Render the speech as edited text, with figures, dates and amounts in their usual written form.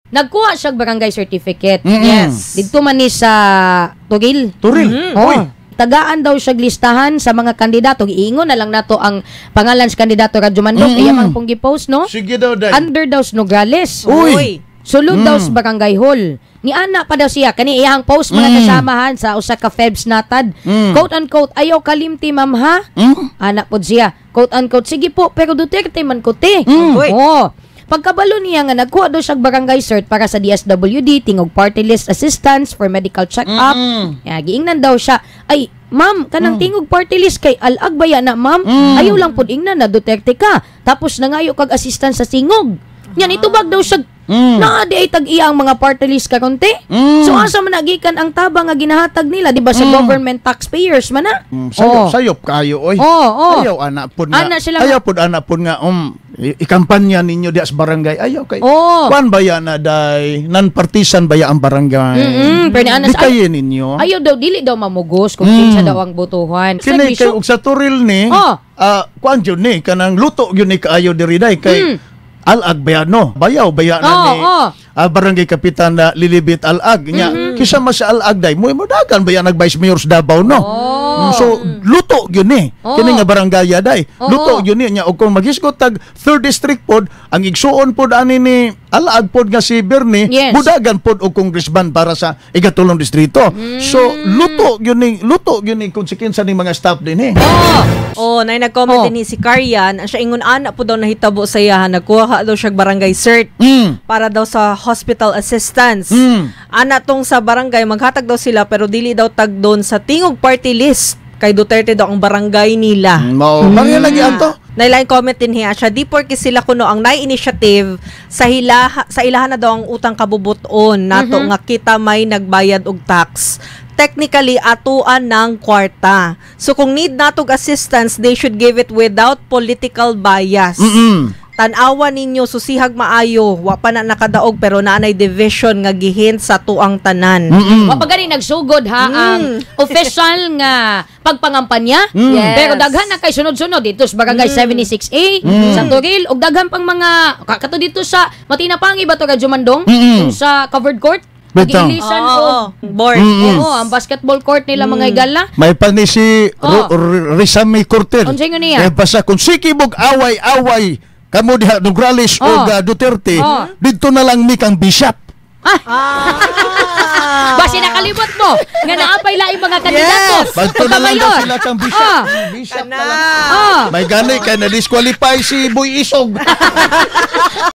Nagkuha siya og barangay certificate. Didto man ni sa Toril. Toril. Oh. Uy. Tagaan daw siya listahan sa mga kandidato. Iingon na lang nato ang pangalan sa kandidato, Radyo Mandok. Iya man pong gi-post, no? Sige daw, day. Under daw sa Nograles. Uy. Sulod daw sa barangay hall. Ni ana pa daw siya kani iyang post, mga kasamahan, sa usa ka Febs natad. Quote unquote, "Ayaw kalimti, ma'am, ha?" Ana pod siya. Quote unquote, "Sige po, pero Duterte man ko te." Uy. Oh. Pagkabalo niya nga nagkuha daw siya barangay cert para sa DSWD, tingog party list assistance for medical check-up. Ya, giingnan daw siya, "Ay, ma'am, kanang tingog party list kay al-ag baya na, ma'am? Ayaw lang pud ingnan na Duterte ka. Tapos nangayo kag assistance sa tingog." Yan, itubag daw siya, "Naa di ay tag-iya ang mga party list karon te." So asa man nagikan ang tabang nga ginahatag nila, di ba, sa government taxpayers man na? Sayop, sayop kayo oy. Oh. Ayaw ana pud nga. Ana sila ayaw pud ana pud nga ikampanya ninyo diya sa barangay. Ayaw kay kuan baya na day, non-partisan baya ang barangay. Pero ni ana Di sa kayo ninyo. Ayaw daw, dili daw mamugos kung kinsa daw ang botohan. Kini kay Servisyo. Og sa Toril ni kuan jud ni kanang luto gyud ni kaayo diri day kay al-ag baya no. Bayaw baya na ni barangay kapitan na Lilibit Al-ag nya. Kisa man sa al-ag day mo dagan baya nag vice mayor sa Davao, no? So luto gyud ni. Kini nga barangay day. Luto gyud ni nya og kung maghisgot tag third district pod, ang igsuon pod ani ni al-ag pod nga si Bernie, budagan pod og congressman para sa ikatulong distrito. So luto gyud ni, luto gyud ni kung kinsa ni mga staff din eh. Oh, nay nag-comment din ni si Karyan, siya ingon ana po daw nahitabo sa iyahan, nagkuha daw siya barangay cert para daw sa hospital assistance. Ana tong sa barangay maghatag daw sila pero dili daw tag doon sa tingog party list kay Duterte daw ang barangay nila. Mao, mm. Lagi ato. Nailaing comment din hiya siya, di porke sila kuno ang nai-initiative sa hila, sa ilahan na daw ang utang kabubuton nato nga kita may nagbayad og tax. Technically, atuan ng kwarta. So kung need natog assistance, they should give it without political bias. Tan-awa ninyo, susihag maayo, wa pa na nakadaog pero naanay division nga gihint sa tuang tanan. Wa pa gani nagsugod ha ang official nga pagpangampanya. Pero daghan na kay sunod-sunod dito sa Barangay 76A, sa Toril ug daghan pang mga kato dito sa Matinapangi ba to, Radyo Mandong? Sa covered court. Bitaw. Nag-ilisan Oo, og board. Oo, ang basketball court nila, mga igala. May pa ni si Rizami Cortel. Unsay nga niya? Eh, basta kung sikibog away-away kamo diha Nograles o Duterte, didto na lang mi kang bishop. Basi nakalimot mo nga naapay laing mga kandidato. Badto na lang daw Pagka-mayor. sila kang bishop. Bishop na lang. Ah. May gani kay na-disqualify si Boy Isog.